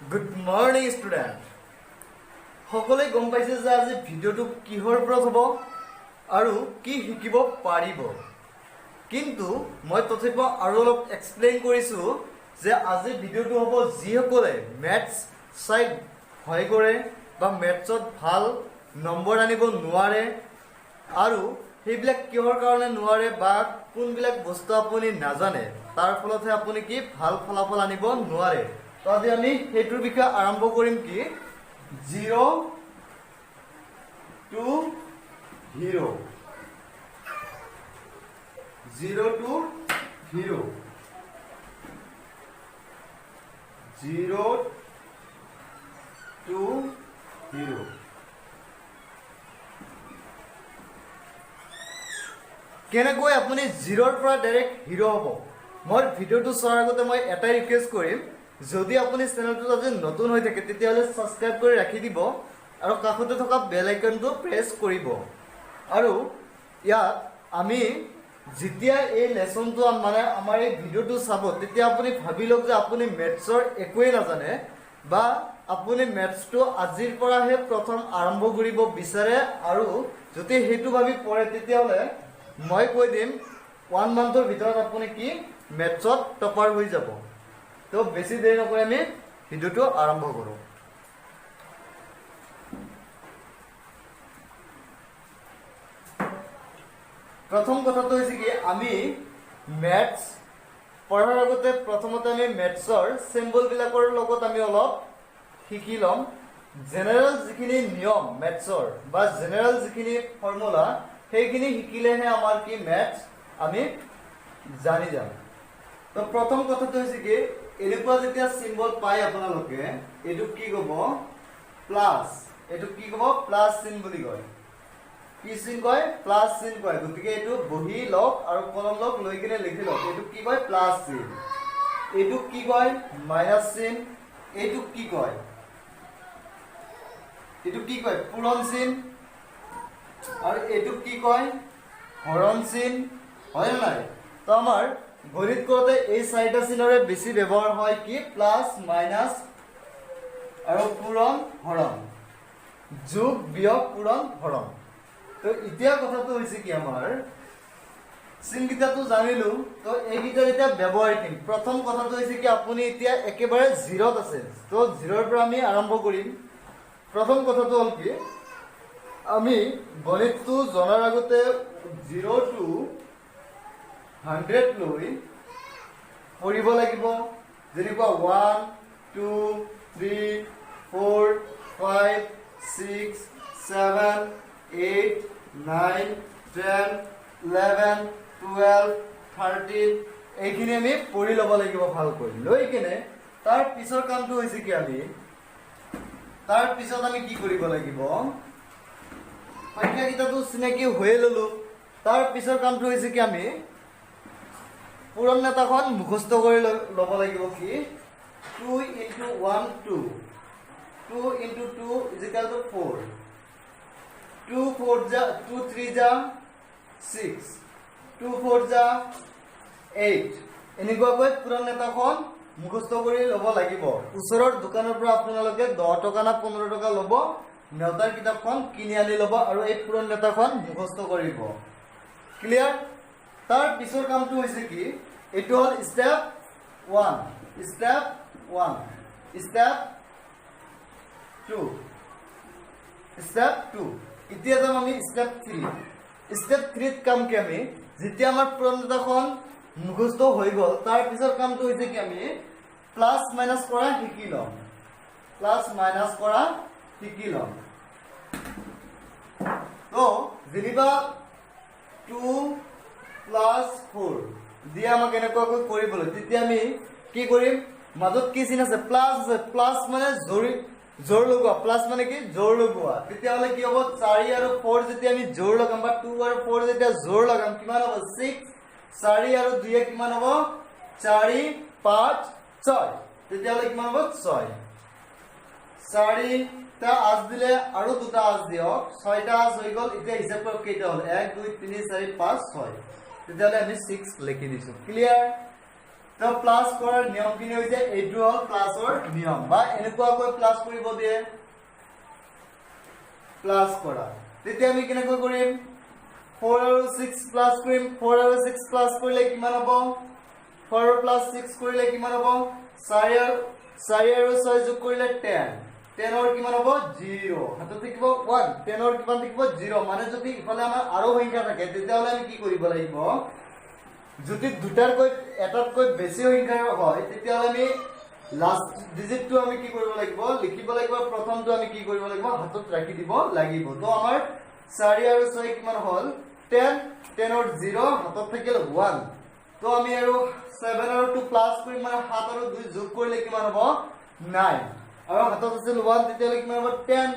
Good morning student. সকলোৱে গম পাইছে যে আজি ভিডিঅ'টো কিহৰ ওপৰত হ'ব আৰু কি শিকিব পাৰিব, কিন্তু মই তথাপিও আৰু অলপ এক্সপ্লেইন কৰিছোঁ যে আজি ভিডিঅ'টো হ'ব যিসকলে মেথছ চাই ভয় কৰে বা মেথছত ভাল নম্বৰ আনিব নোৱাৰে আৰু সেইবিলাক কিহৰ কাৰণে নোৱাৰে বা কোনবিলাক বস্তু আপুনি নাজানে, তাৰ ফলতহে আপুনি কি ভাল ফলাফল আনিব নোৱাৰে। তো আজি আমি সেইটোৰ বিষয়ে আৰম্ভ কৰিম। কি zero to hero, zero to hero, zero to hero. কেনেকৈ আপুনি জিৰ'ৰ পৰা ডাইৰেক্ট হিৰ' হ'ব? মই ভিডিঅ'টো চোৱাৰ আগতে মই এটাই ৰিকুৱেষ্ট কৰিম, যদি আপুনি চেনেলটোত আজি নতুন হৈ থাকে তেতিয়াহ'লে ছাবস্ক্ৰাইব কৰি ৰাখি দিব আৰু কাষতে থকা বেল আইকনটো প্ৰেছ কৰিব। আৰু ইয়াত আমি যেতিয়া এই লেচনটো মানে আমাৰ এই ভিডিঅ'টো চাব, তেতিয়া আপুনি ভাবি লওক যে আপুনি মেথছৰ একোৱেই নাজানে বা আপুনি মেথছটো আজিৰ পৰাহে প্ৰথম আৰম্ভ কৰিব বিচাৰে। আৰু যদি সেইটো ভাবি পঢ়ে, তেতিয়াহ'লে মই কৈ দিম, ওৱান মান্থৰ ভিতৰত আপুনি কি মেথছত টপাৰ হৈ যাব। তো বেছি দেৰি নকৰি আমি ভিডিঅ'টো আৰম্ভ কৰোঁ। প্ৰথম কথাটো হৈছে কি, আমি মেথছ পঢ়াৰ আগতে প্ৰথমতে আমি মেথছৰ চিম্বলবিলাকৰ লগত আমি অলপ শিকি ল'ম। জেনেৰেল যিখিনি নিয়ম মেথছৰ বা জেনেৰেল যিখিনি ফৰ্মুলা, সেইখিনি শিকিলেহে আমাৰ কি মেথছ আমি জানি যাম। তো প্ৰথম কথাটো হৈছে কি, এনেকুৱা যেতিয়া চিম্বল পায় আপোনালোকে, এইটোক কি ক'ব? প্লাছ। এইটোক কি ক'ব? প্লাছ চিন বুলি কয়। কি চিন কয়? প্লাছ চিন কয়। গতিকে এইটো বহি লওক আৰু কলম লওক, লৈ কিনে লিখি লওক, এইটোক কি কয়? প্লাছ চিন। এইটোক কি কয়? মাইনাছ চিন। এইটোক কি কয়? এইটোক কি কয়? পূৰণ চিন। আৰু এইটোক কি কয়? হৰণ চিন। হয় নে নাই? তো আমাৰ গণিত কৰোঁতে এই চাৰিটা চিনৰে বেছি ব্যৱহাৰ হয়। কি? প্লাছ, মাইনাছ আৰু পূৰণ, হৰণ। যোগ, বিয়োগ, পূৰণ, হৰণ। তো এতিয়া কথাটো হৈছে কি, আমাৰ চিনকেইটাতো জানিলো, তো এইকেইটা এতিয়া ব্যৱহাৰ কৰিম। প্ৰথম কথাটো হৈছে কি, আপুনি এতিয়া একেবাৰে জিৰ'ত আছে, তো জিৰ'ৰ পৰা আমি আৰম্ভ কৰিম। প্ৰথম কথাটো হ'ল কি, আমি গণিতটো জনাৰ আগতে জিৰ' টু 100 লৈ পঢ়িব লাগিব। যেনেকুৱা 1, 2, 3, 4, 5, 6, 7, 8, 9, 10, 11, 12, 13, এইখিনি আমি পঢ়ি ল'ব লাগিব ভালকৈ লৈ কেনে। তাৰ পিছৰ কামটো হৈছে কি, আমি তাৰ পিছত আমি কি কৰিব লাগিব? সংখ্যাকেইটাতো চিনাকি হৈয়ে ল'লো। তাৰ পিছৰ কামটো হৈছে কি, আমি পূৰণ নেতাখন মুখস্থ কৰি ল'ব লাগিব। কি? 2 into 1, 2, 2 into 2 is equal to 4, 2 4 za, 2 3 za 6, 2 4 za 8। এনেকুৱাকৈ পূৰণ নেতাখন মুখস্থ কৰি ল'ব লাগিব। ওচৰৰ দোকানৰ পৰা আপোনালোকে 10 টকা না 15 টকা ল'ব, নেওতাৰ কিতাপখন কিনি আনি ল'ব আৰু এই পূৰণ নেতাখন মুখস্থ কৰিব। ক্লিয়াৰ? তাৰ পিছৰ কামটো হৈছে কি, এইটো হ'ল step 1, step 1, step 2, step 2। এতিয়া যাম আমি ষ্টেপ 3। ষ্টেপ 3ত কাম কি, আমি যেতিয়া আমাৰ পূৰণ নেতাখন মুখস্থ হৈ গ'ল, তাৰ পিছৰ কামটো হৈছে কি, আমি প্লাছ মাইনাছ কৰা শিকি ল'ম। প্লাছ মাইনাছ কৰা শিকি ল'ম। তো যেনিবা 2 প্লাছ 4 দিয়ে আমাক এনেকুৱাকৈ কৰিবলৈ, তেতিয়া আমি কি কৰিম? মাজত কি চিন আছে? প্লাছ আছে। প্লাছ মানে জোৰ, জোৰ লগোৱা। প্লাছ মানে কি? জোৰ লগোৱা। তেতিয়াহ'লে কি হ'ব? চাৰি আৰু 4 যেতিয়া আমি জোৰ লগাম বা 2 আৰু 4 যেতিয়া জোৰ লগাম, কিমান হ'ব? 6। চাৰি আৰু দুয়ে কিমান হ'ব? চাৰি, পাঁচ, ছয়। তেতিয়াহ'লে কিমান হ'ব? ছয়। চাৰিটা আঁচ দিলে আৰু দুটা আঁচ দিয়ক, ছয়টা আঁচ হৈ গ'ল। এতিয়া হিচাপ কৰক কেইটা হ'ল? এক, দুই, তিনি, চাৰি, পাঁচ, ছয়। তেতিয়াহ'লে আমি 6 লিখি দিছো। ক্লিয়াৰ? তো প্লাছ কৰাৰ নিয়মখিনি হৈছে এইটো হ'ল প্লাছৰ নিয়ম, বা এনেকুৱাকৈ প্লাছ কৰিব দিয়ে প্লাছ কৰা। তেতিয়া আমি কেনেকৈ কৰিম? 4 আৰু 6 প্লাছ কৰিম। 4 আৰু 6 প্লাছ কৰিলে কিমান হ'ব? 4 প্লাছ 6 কৰিলে কিমান হ'ব? 4 আৰু 6 যোগ কৰিলে 10। 10ৰ কিমান হ'ব? 0। হাতত থাকিব 1। 10ৰ কিমান থাকিব? 0। মানে যদি ইফালে আমাৰ আৰু সংখ্যা থাকে তেতিয়াহ'লে আমি কি কৰিব লাগিব? যদি দুটাতকৈ এটাতকৈ বেছি সংখ্যা হয় তেতিয়াহ'লে আমি লাষ্ট ডিজিটটো আমি কি কৰিব লাগিব? লিখিব লাগিব। প্ৰথমটো আমি কি কৰিব লাগিব? হাতত ৰাখি দিব লাগিব। তো আমাৰ 4 আৰু 6 কিমান হ'ল? 10। 10ৰ 0 হাতত থাকিল 1। তো আমি আৰু 7 আৰু 2 প্লাছ কৰিম, মানে 7 আৰু 2 যোগ কৰিলে কিমান হ'ব? 9। আৰু হাতত আছিল 1, তেতিয়াহ'লে কিমান হ'ব? 10।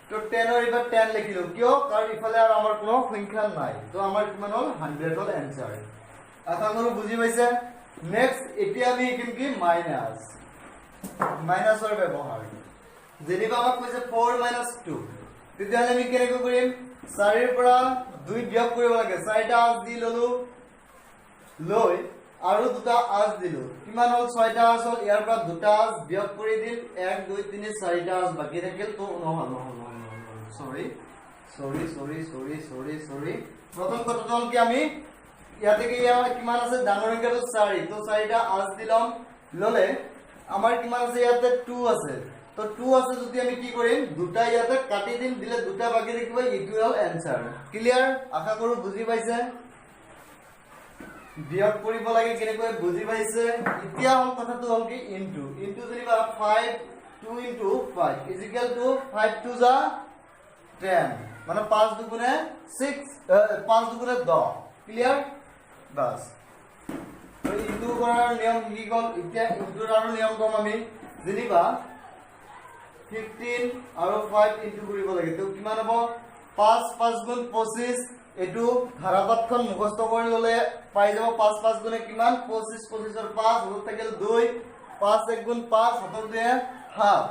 তো 10ৰ এইবাৰ 10 লিখিলো, কিয়? কাৰণ ইফালে আৰু আমাৰ কোনো সংখ্যা নাই। তো আমাৰ কিমান হ'ল? 100 হ'ল এনচাৰ। আশা কৰোঁ বুজি পাইছে। নেক্সট এতিয়া আমি শিকিম কি? মাইনাছ। মাইনাছৰ ব্যৱহাৰ। যেনিবা আমাক কৈছে 4 মাইনাছ 2, তেতিয়াহ'লে আমি কেনেকৈ কৰিম? 4ৰ পৰা 2 বিয়োগ কৰিব লাগে। 4টা আঁচ দি ললো, লৈ আৰু দুটা আঁচ দিলো, কিমান হ'ল? 6টা আঁচ হ'ল। ইয়াৰ পৰা দুটা আঁচ বিয়োগ কৰি দিম, 1 2 3 4টা আঁচ বাকী থাকিল। তো নহ'ল, নহ'ল, নহ'ল, নহ'ল, চৰি চৰি চৰি চৰি চৰি চৰি। প্ৰথম কথাটো হ'ল কি, আমি ইয়াতে কি ইয়াৰ কিমান আছে? ডাঙৰ সংখ্যাটো 4, তো 4টা আঁচ দি ল'ম। ল'লে আমাৰ কিমান আছে? ইয়াতে 2 আছে। তো 2 আছে যদি আমি কি কৰিম? দুটা ইয়াতে কাটি দিম, দিলে দুটা বাকী থাকিব, এইটো হ'ল এনচাৰ। ক্লিয়াৰ? আশা কৰোঁ বুজি পাইছে। বিয়োগ কৰিব লাগে কেনেকৈ বুজি পাইছে। এতিয়া হ'ল কথাটো হ'ল কি, ইনটু। ইনটু যেনিবা 5 2 ইনটু 5 is equal two 5 2 যা 10, মানে 5 দুগুণে 6, 5 দুগুণে 10। ক্লিয়াৰ? বাস। তো ইনটু কৰাৰ নিয়ম শিকি গ'ল। এতিয়া ইনটুৰ আৰু নিয়ম কম আমি। যেনিবা 15 আৰু 5 ইনটু কৰিব লাগে, তো কিমান হ'ব? 5 5 গুণ 25। এইটো ধাৰাপাতখন মুখস্থ কৰি ল'লে পাই যাব। 5 5 গুণে কিমান? 25, 25ৰ 5, হাতত থাকিল 2, 5 1 গুণ 5, হাতত দিয়ে 7।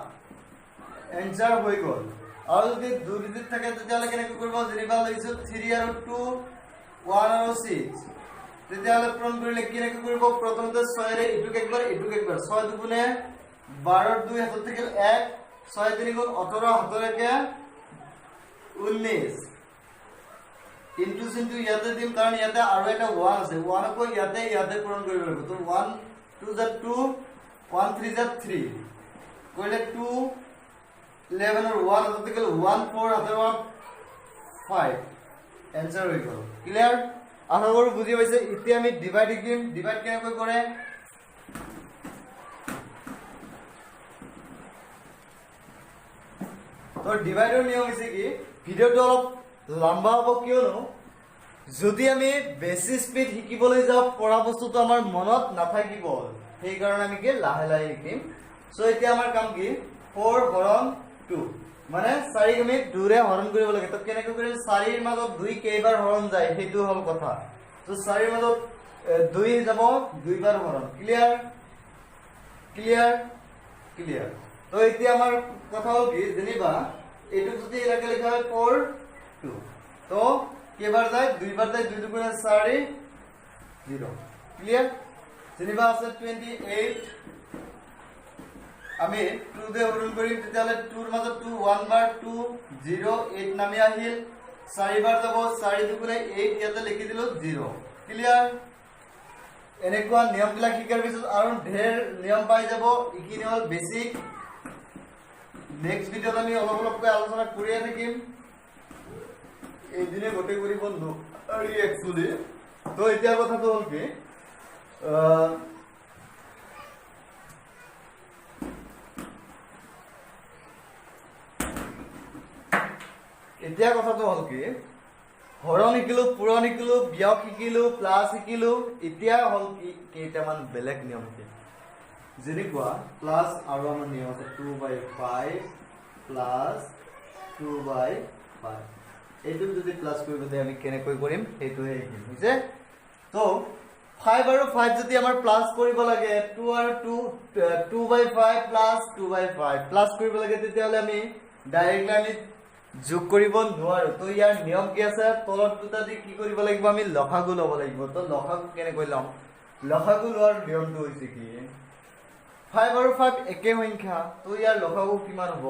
এনচাৰ হৈ গ'ল। আৰু যদি 2 ডিজিট থাকে তেতিয়াহ'লে কেনেকৈ কৰিব? যেনিবা লৈছোঁ 3 আৰু 2, 1 আৰু 6, তেতিয়াহ'লে পূৰণ কৰিলে কেনেকৈ কৰিব? প্ৰথমতে 6ৰে ইটোক একবাৰ, ইটোক একবাৰ। 6 দুগুণে 12ৰ 2, হাতত থাকিল 1, 6 তিনি গুণ 18, হাতৰ একে 19। ইনটু চিনটো ইয়াতে দিম, কাৰণ ইয়াতে আৰু এটা 1 আছে। 1কো ইয়াতে ইয়াতে পূৰণ কৰিব লাগিব। তো 1 2 যা 2, 1 3 যা 3 কৰিলে 2 11ৰ 1, হাতত থাকিল 1 4, হাতৰ 1 5। এনচাৰ হৈ গ'ল। ক্লিয়াৰ? আশা কৰোঁ বুজি পাইছে। এতিয়া আমি ডিভাইড শিকিম। ডিভাইড কেনেকৈ কৰে? তো ডিভাইডৰ নিয়ম হৈছে কি, ভিডিঅ'টো অলপ লম্বা হ'ব, কিয়নো যদি আমি বেছি স্পীড শিকিবলৈ যাওঁ পঢ়া বস্তুটো আমাৰ মনত নাথাকিব, সেইকাৰণে আমি কি লাহে লাহে শিকিম। চ' এতিয়া আমাৰ কাম কি, 4 হৰণ 2, মানে 4 আমি 2ৰে হৰণ কৰিব লাগে। তো কেনেকৈ কৰিম? 4ৰ মাজত 2 কেইবাৰ হৰণ যায় সেইটো হ'ল কথা। তো 4ৰ মাজত 2 যাব, 2বাৰ হৰণ। Clear? Clear? Clear. তো এতিয়া আমাৰ কথা হ'ল কি, যেনিবা এইটো যদি এনেকৈ লিখা হয় 4 2, তো কেইবাৰ যায়? 2বাৰ যায়, 2 দুগুণে 4, 0। ক্লিয়াৰ? যেনিবা আছে 28, আমি 2 দিয়ে হৰণ কৰিম, তেতিয়াহ'লে 2ৰ মাজত 2 1 বাৰ 2 0 8 নামি আহিল, 4বাৰ যাব, 4 দুগুণে 8, ইয়াতে লিখি দিলো 0। ক্লিয়াৰ? এনেকুৱা নিয়মবিলাক শিকাৰ পিছত আৰু ঢেৰ নিয়ম পাই যাব। এইখিনি হ'ল বেছিক। নেক্সট ভিডিঅ'ত আমি অলপ অলপকৈ আলোচনা কৰিয়ে থাকিম, এইদিনে গোটেই কৰিব নোৱাৰি একচুৱেলি। তো এতিয়া কথাটো হ'ল কি, এতিয়া কথাটো হ'ল কি, হৰণ শিকিলো, পূৰণ শিকিলো, বিয়োগ শিকিলো, প্লাছ শিকিলো। এতিয়া হ'ল কি কেইটামান বেলেগ নিয়ম শিকিম, যেনেকুৱা প্লাছ আৰু আমাৰ নিয়ম আছে 2 বাই 5 প্লাছ 2 বাই 5। এইটোক যদি প্লাছ কৰিব দিয়ে আমি কেনেকৈ কৰিম সেইটোহে শিকিম, বুজিছে? তো 5 আৰু 5 যদি আমাৰ প্লাছ কৰিব লাগে, 2 আৰু 2, 2 বাই 5 প্লাছ 2 বাই 5 প্লাছ কৰিব লাগে, তেতিয়াহ'লে আমি ডাইৰেক্টলি যোগ কৰিব নোৱাৰো। তো ইয়াৰ নিয়ম কি আছে, তলত দুটা দি কি কৰিব লাগিব, আমি লসাগু ল'ব লাগিব। তো লসাগু কেনেকৈ ল'ম, লসাগু লোৱাৰ নিয়মটো হৈছে কি? ফাইভ আৰু ফাইভ একে সংখ্যা, তো ইয়াৰ লসাগু কিমান হ'ব?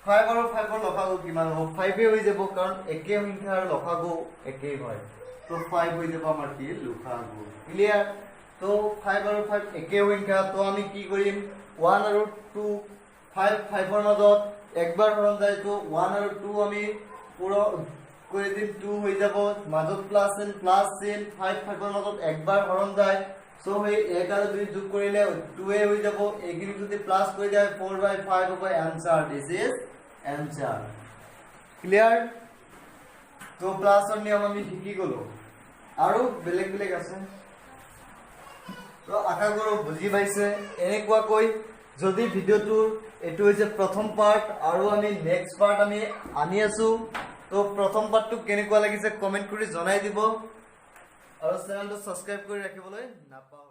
ফাইভ আৰু ফাইভৰ লসাগু কিমান হ'ব? ফাইভে হৈ যাব, কাৰণ একে সংখ্যাৰ লসাগু একেই হয়। তো ফাইভ হৈ যাব আমাৰ কি? লসাগু। ক্লিয়াৰ? তো ফাইভ আৰু ফাইভ একে সংখ্যা, তো আমি কি কৰিম? ওৱান আৰু টু, ফাইভ ফাইভৰ মাজত একবাৰ হৰণ যায়, তো ওৱান আৰু টু আমি পূৰণ কৰি দিম, টু হৈ যাব। মাজত প্লাছ চিন, প্লাছ চিন। ফাইভ ফাইভৰ মাজত একবাৰ হৰণ যায়, চ' সেই এক আৰু দুই যোগ কৰিলে টুৱে হৈ যাব। এইখিনি যদি প্লাছ কৰি যায়, 4/5 হ'ব answer. This is answer. Clear? তো প্লাছৰ নিয়ম আমি শিকি গ'লো, আৰু বেলেগ বেলেগ আছে। তো আশা কৰোঁ বুজি পাইছে। এনেকুৱাকৈ যদি ভিডিঅ'টোৰ এইটো হৈছে প্ৰথম পাৰ্ট আৰু আমি নেক্সট পাৰ্ট আমি আনি আছোঁ। তো প্ৰথম পাৰ্টটো কেনেকুৱা লাগিছে কমেণ্ট কৰি জনাই দিব আৰু চেনেলটো ছাবস্ক্ৰাইব কৰি ৰাখিবলৈ নাপাহৰিব।